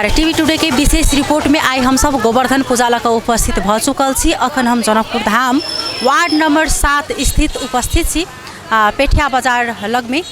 नमस्कार। TV today के विशेष रिपोर्ट में आइ हम सब गोवर्धन पूजा लऽ कऽ उपस्थित भऽ चुकल छी। अखन हम जनकपुर धाम वार्ड नंबर 7 स्थित उपस्थित छी पेठिया बाजार लगमे।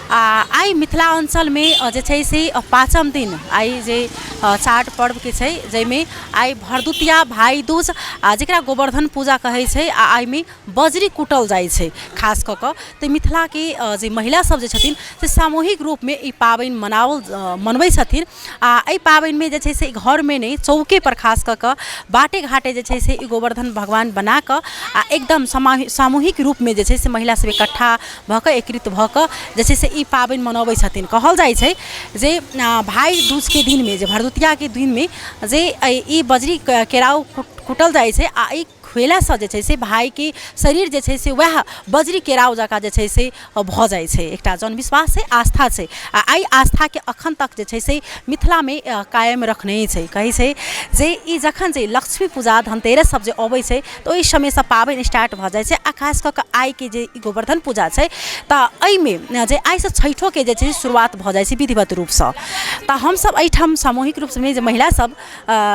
आइ मिथिला अञ्चलमे जे छै से पाँचम दिन आइ जे चाड पर्वके छै, जाहिमे आइ भरदुतिया भाइ दूज आ जकरा गोवर्धन पूजा कहै छै, आ एहिमे बजरी कुटल जाइ छै खास कऽ कऽ। तऽ मिथिलाके जे महिला सब जे छथिन से सामूहिक रूपमे ई पाबनि मनाओल मनबै छथिन। आ एहि पाबनिमे जे छै से घरमे नहि, चौकेपर खास कऽ कऽ बाटे घाटे जे छै से ई गोवर्धन भगवान बनाकऽ आ एकदम सामूहिक रूपमे जे छै से महिला सब इकट्ठा भऽ कऽ, एकत्रित भऽ कऽ जे छै से ई पाबनि मनबै छथिन। कहल जाइ छै जे भाइ दूजके दिनमे, जे भरदुतियाके दिनमे जे ई बजरी केराउ कुटल जाइ छै आ ई खुएलासँ जे छै से भायके शरीर जे छै से वएह बजरी केराउ जकाँ जे छै से भऽ जाइ छै। एकटा जनविश्वास छै, आस्था छै, आ एहि आस्थाके अखन तक जे छै से मिथिलामे कायम रखने छै। कहै छै जे ई जखन जे लक्ष्मी पूजा धनतेरस सब जे अबै छै तऽ ओहि समयसँ पाबनि स्टार्ट भऽ जाइ छै। आ खास कऽ कऽ आइके जे ई गोवर्धन पूजा छै तऽ एहिमे जे आइसँ छठिओके जे छै शुरुआत भऽ जाइ छै विधिवत रूपसँ। तऽ हमसब एहिठाम सामूहिक रूपमे जे महिला सब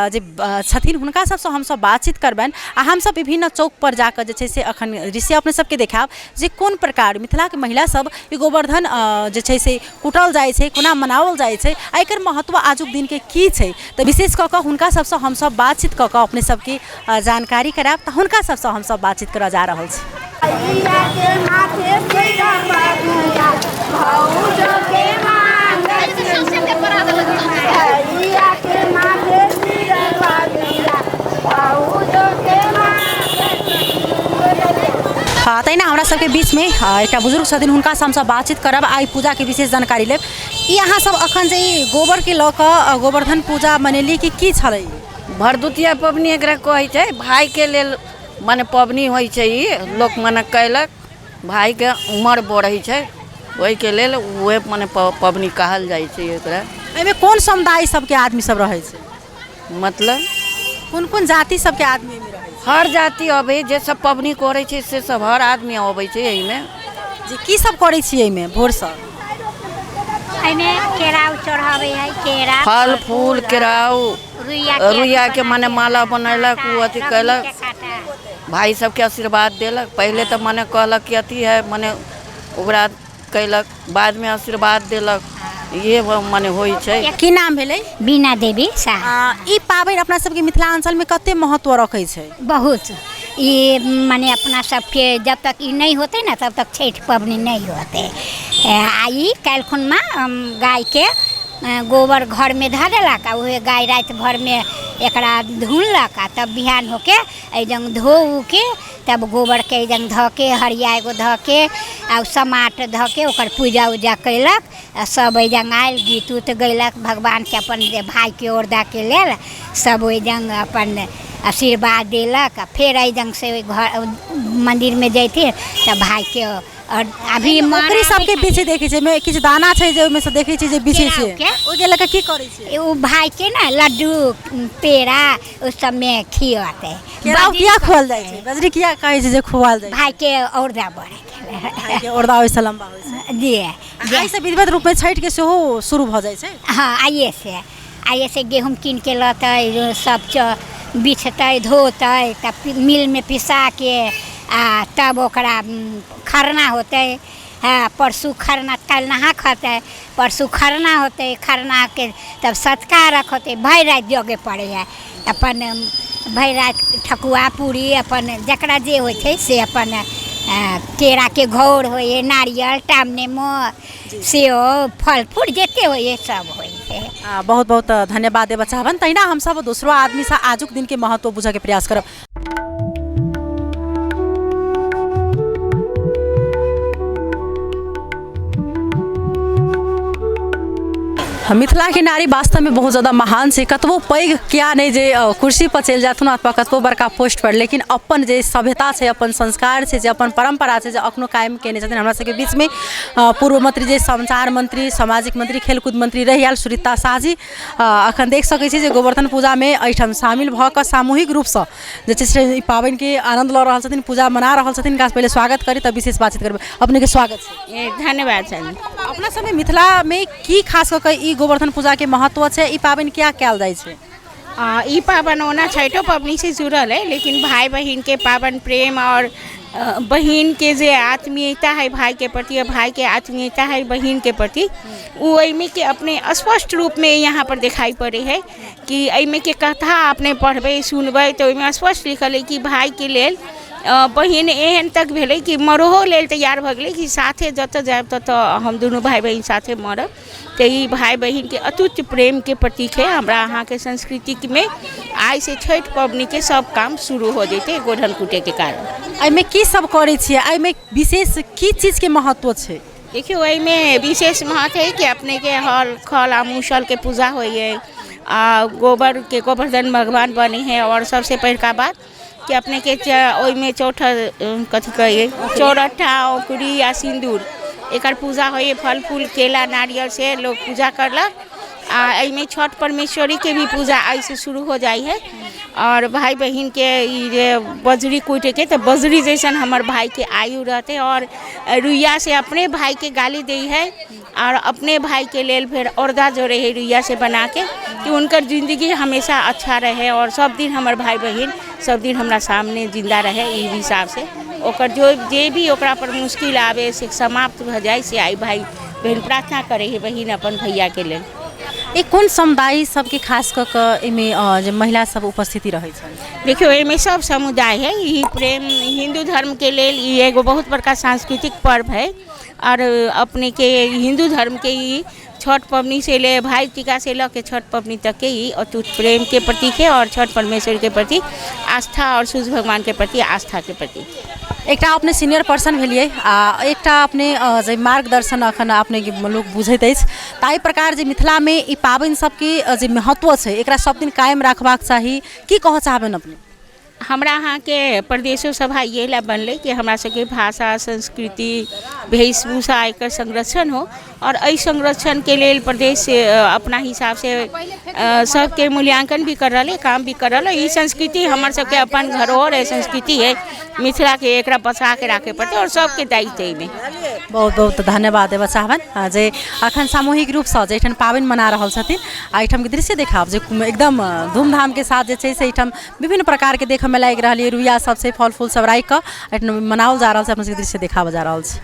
जे छथिन हुनका सबसँ हमसब बातचीत करबनि। आ हमसब विभिन्न चौकपर जाकऽ जे छै से अखन दृश्य अपने सबके देखायब जे कोन प्रकार मिथिलाके महिला सब ई गोवर्धन जे छै से कुटल जाइ छै, कोना मनाओल जाइ छै आ एकर महत्व आजुक दिनके की छै। तऽ विशेष कऽ कऽ हुनका सबसँ हमसब बातचीत कऽ कऽ अपने सबके जानकारी करायब। तऽ हुनका सबसँ हमसब बातचीत करऽ जा रहल छी। तहिना हमरा सबके बीचमे एकटा बुजुर्ग छथिन, हुनकासँ हमसब बातचीत करब, आइ पूजाके विशेष जानकारी लेब। ई अहाँ सब अखन जे ई गोबरके लऽ कऽ गोवर्धन पूजा मनेली कि की छलै? भरदुतिया पबनी एकरा कहै छै। भाइके लेल मने पबनी होइ छै ई। लोक मने कयलक, भाइके उमर बढ़ै छै, ओहिके लेल उहे मने पबनी कहल जाइ छै एकरा। एहिमे कोन समुदाय सबके आदमी सब रहै छै? मतलब कोन कोन जाति सबके आदमी एहिमे रहै छै? हर जाति अबै, जे सब पबनी करै छै से सब हर आदमी अबै छै एहिमे। जे की सब करै छियै एहिमे भोरसँ? एहिमे केराउ चढ़ाबै है, केरा, फल फूल, केराउ, रुइयाके मने माला बनेलक, ओ अथी कयलक, भाइ सबके आशीर्वाद देलक। पहिले तऽ मने कहलक कि अथी है, मने ओकरा कयलक, बादमे आशीर्वाद देलक। इहे मने होइ छै। की नाम भेलै? बीना देवी साह। ई पाबनि अपना सबके मिथिलाञ्चलमे कते महत्व रखै छै? बहुत। ई मने अपना सबके जब तक ई नहि होतै ने तब तक छठि पबनी नहि होतै। आ ई काल्हिखुनमा गायके गोबर घरमे धऽ देलक आ उहे गाय राति भरिमे एकरा धुनलक आ तब बिहान होके एहि जंग धो उके तब गोबरके एहि जंग धऽ के, हरिया एगो धऽ के आ समाट धऽ के ओकर पूजा उजा कयलक आ सब एहि जंग आयल, गीत उत गयलक भगवानके, अपन जे भायके औरदाके लेल सब ओहि जंग अपन आशीर्वाद देलक। आ फेर एहि जंग से ओहि घर मन्दिरमे जयथिन तऽ भायके आओर अभी बकरी सबके पीछे देखै छै मे किछु दाना छै जे ओहिमे से देखै छै जे बिछै छै, ओहिके लऽ कऽ की करै छै? ओ भाइके ने लड्डू पेड़ा ओ सबमे खियतै। केराउ किया खुआल जाइ छै? बजरी किया कहै छै जे खुआल जाइ छै? भाइके औरदा बढ़ैके। भाइके औरदा ओहिसँ लम्बा होइ छै। जी। एहिसँ विधिवत रूपमे छठिके सेहो शुरू भऽ जाइ छै। हँ, आइए से गहूँम कीनके लतै, सब बिछतै, धोतै, तब मिलमे पिसाके आ तब ओकरा खरना होतै। हँ, परसू खरना, काल्हि नहा खतै, परसू खरना होतै। खरनाके तब सँझुका अर्घ होतै। भरि राति जगे पड़ै हइ। अपन भरि राति ठकुआ पूरी अपन जकरा जे होइ छै से, अपन केराके घौर होइ हइ, नारियल, टाम नेमो, सेब, फल फूल जतेक होइ हइ सब होइ छै। बहुत बहुत धन्यवाद देबऽ चाहबनि। तहिना हमसब दोसरो आदमीसँ आजुक दिनके महत्व बुझऽके प्रयास करब। मिथिलाके नारी वास्तवमे बहुत ज्यादा महान छै। कतबो पैघ किया नहि जे कुर्सीपर चलि जाथुन अथवा कतबो बड़का पोस्टपर, लेकिन अपन जे सभ्यता छै, अपन संस्कार छै, जे अपन परम्परा छै, जे अखनो कायम कयने छथिन। हमरा सबके बीचमे पूर्व मंत्री जे संचार मंत्री, सामाजिक मंत्री, खेलकूद मंत्री रहि आयल सुनीता साह जी अखन देख सकै छी जे गोवर्धन पूजामे एहिठाम शामिल भऽ कऽ सामूहिक रूपसँ जे छै से ई पाबनिके आनन्द लऽ रहल छथिन, पूजा मना रहल छथिन। हिनका पहिले स्वागत करी तब विशेष बातचीत करबै। अपनेके स्वागत छै। धन्यवाद छनि। अपना सबमे मिथिलामे की खास कऽ कऽ ई गोवर्धन पूजाके महत्व छै, ई पाबनि किया कयल जाइ छै? ई पाबनि ओना छठिओ पबनीसँ जुड़ल अइ, लेकिन भाय बहिनके पाबनि प्रेम आओर बहिनके जे आत्मीयता हइ भायके प्रति आओर भायके आत्मीयता हइ बहिनके प्रति, ओ एहिमे के अपने स्पष्ट रूपमे यहाँपर देखाइ पड़ै हइ कि एहिमे के कथा अपने पढ़बै सुनबै तऽ ओहिमे स्पष्ट लिखल हइ कि भायके लेल बहिन एहन तक भेलै कि मरहो लेल तैयार भऽ गेलै कि साथे जतऽ जायब ततऽ हम दुनू भाय बहिन साथे मरब। तऽ ई भाय बहिनके अटूट प्रेमके प्रतीक हइ। हमरा अहाँके संस्कृतिमे आइसँ छठि पबनीके सब काम शुरू हो जेतै गोधन कुटैके कारण। एहिमे की सब करै छियै? एहिमे विशेष की चीजके महत्व छै? देखियौ, एहिमे विशेष महत्व हइ कि अपनेके हल खल आ मूसलके पूजा होइ हइ आ गोबरके गोवर्धन भगवान बनै हइ। आओर सबसँ पहिलका बात कि अपनेके ओहिमे चौठ कथी कहै चौरठा, औकुरी आ सिन्दूर, एकर पूजा होइ हइ। फल फूल, केला, नारियल से लोक पूजा करलक। आ एहिमे छठ परमेश्वरीके भी पूजा एहिसँ शुरू हो जाइ हइ। आओर भाय बहिनके ई जे बजरी कुटिके, तऽ बजरी जैसन हमर भायके आयु रहतै। आओर रुइयासँ अपने भायके गाली दै हइ आओर अपने भायके लेल फेर औरदा जोड़ै हइ रुइयासँ बनाके कि हुनकर जिन्दगी हमेशा अच्छा रहै आओर सब दिन हमर भाय बहिन सब दिन हमरा सामने जिन्दा रहै। ई हिसाबसँ ओकर जो जे भी ओकरा पर मुश्किल आबै से समाप्त भऽ जाइ, से आइ भाय बहिन प्रार्थना करै हइ बहिन अपन भैयाके लेल। ई कोन समुदाय सबके खास कऽ कऽ एहिमे जे महिला सब उपस्थिति रहै छनि? देखियौ, एहिमे सब समुदाय है। ई प्रेम हिन्दू धर्मके लेल ई एगो बहुत बड़का सांस्कृतिक पर्व है। आओर अपनेके हिन्दू धर्मके ई छठ पबनी से ले भाइ टीका से लऽ के छठ पबनी तकके ई अटूट प्रेमके प्रतीक है आओर छठ परमेश्वरके प्रति आस्था आओर सूर्य भगवानके प्रति आस्थाके प्रतीक। एकटा अपने सीनियर पर्सन भेलियै आ एकटा अपने जे मार्गदर्शन अखन अपनेके लोक बुझैत अछि, ताहि प्रकार जे मिथिलामे ई पाबनि सबके जे महत्व छै, एकरा सब दिन कायम रखबाक चाही, की कहऽ चाहबनि अपने? हमरा अहाँके प्रदेशो सभा इएह लए बनलै कि हमरा सबके भाषा, संस्कृति, वेशभूषा एकर संरक्षण हो। आओर एहि संरक्षणके लेल प्रदेश अपना हिसाबसँ सबके मूल्याङ्कन भी कर रहल है, काम भी कर रहल है। ई संस्कृति हमर सबके अपन धरोहर है, संस्कृति है मिथिलाके, एकरा बचाके राखै पड़तै आओर सबके दायित्व है एहिमे। बहुत बहुत धन्यवाद देबऽ चाहबनि जे अखन सामूहिक रूपसँ जे एहिठाम पाबनि मना रहल छथिन आ एहिठामके दृश्य देखायब जे एकदम धूमधामके साथ जे छै से एहिठाम विभिन्न प्रकारके देखऽमे लागि रहल यऽ, रुइया सब छै, फल फूल सब राखि कऽ एहिठाम मनाओल जा रहल छै। अपना सबके दृश्य देखाबऽ जा रहल छै।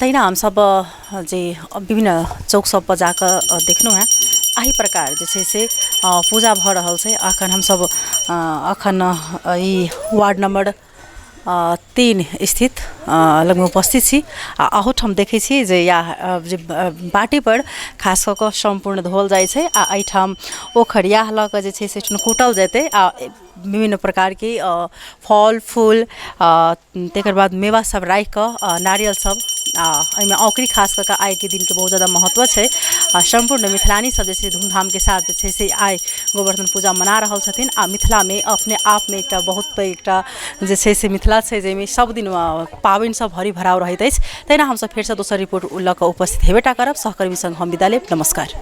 तहिना हमसब जे विभिन्न चौक सब पर जाकऽ देखलहुँ हेँ, एहि प्रकार जे छै से पूजा भऽ रहल छै। अखन हमसब अखन ई वार्ड नम्बर 3 स्थित लगमे उपस्थित छी आ अहूठाम देखै छी जे इएह जे बाटीपर खास कऽ कऽ सम्पूर्ण धोअल जाइ छै आ एहिठाम ओखर इएह लऽ कऽ जे छै से एहिठाम कूटल जेतै आ विभिन्न प्रकारके फल फूल, तकर बाद मेवा सब राखि कऽ, नारियल सब आ एहिमे औंकरी खास कऽ कऽ आइके दिनके बहुत जादा महत्व छै। आ सम्पूर्ण मिथिलानी सब जे छै धूमधामके साथ जे छै से आइ गोवर्धन पूजा मना रहल छथिन। आ मिथिलामे अपने आपमे एकटा बहुत पैघ एकटा जे छै से मिथिला छै, जाहिमे सब दिन पाबनि सब हरि भराव रहैत अछि। तहिना हमसब फेरसँ दोसर रिपोर्ट लऽ कऽ उपस्थित हेबे टा करब। सहकर्मी सङ्ग हम विदा लेब। नमस्कार।